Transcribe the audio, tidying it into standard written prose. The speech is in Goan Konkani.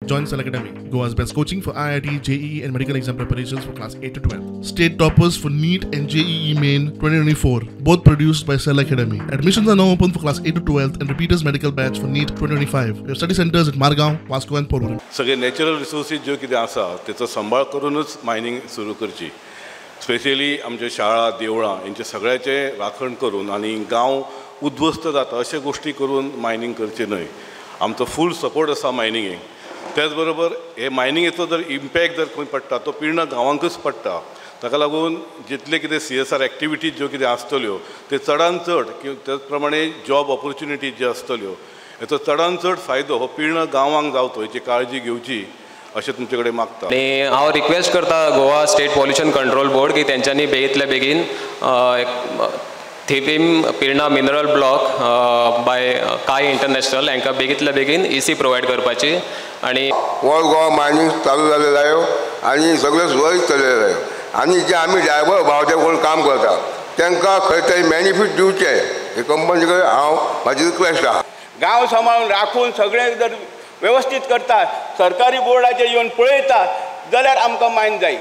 Join Cell Academy, Goa's best coaching for IIT, JEE and medical exam preparations for class 8 to 12. State toppers for NEET and JEE Main 2024, both produced by Cell Academy. Admissions are now open for class 8 to 12 and repeaters medical batch for NEET 2025. We have study centers at Margao, Vasco and Porvorim. सगळे नॅचरल रिसोर्सीस ज्यो कितें आसा तेचो सांबाळ करूनच मायनींग सुरू करची. स्पेशली आमच्यो शाळा, देवळां हेंचे सगळ्याचें राखण करून आनी गांव उद्ध्वस्त जाता अशे गोश्टी करून मायनींग करचें न्हय. आमचो फूल सपोर्ट आसा मायनिंगेक. त्याच बरोबर हे मायनिंगेचो जर इम्पॅक्ट जर खंय पडटा तो पिर्णा गांवांकच पडटा. ताका लागून जितले कितें CSR activities ज्यो कितें आसतल्यो ते चडान चड किंवा त्याच प्रमाणे जॉब ऑपॉर्च्युनिटीज ज्यो आसतल्यो हेचो चडान चड फायदो हो पिर्णा गांवांक जावचो हेची काळजी घेवची अशें तुमचे कडेन मागता. आनी हांव रिक्वेस्ट करता Goa state pollution control board की तेंच्यांनी बेगींतल्या बेगीन Thivim Pirna mineral block by KAI international हांकां बेगींतल्या बेगीन EC provide करपाची. आनी ऑल गोवा मायनींग चालू जालें जायो आनी सगळें सुरळीत चललें जायो आनी जे आमी ड्रायव्हर भाव जे कोण काम करता तांकां खंय तरी बेनिफीट दिवचें हे कंपनी कडेन हांव म्हाजी रिक्वेस्ट आहा. गांव सांबाळून राखून सगळें जर व्यवस्थीत करता, सरकारी बोर्डाचेर येवन पळयता जाल्यार आमकां मायन जाय.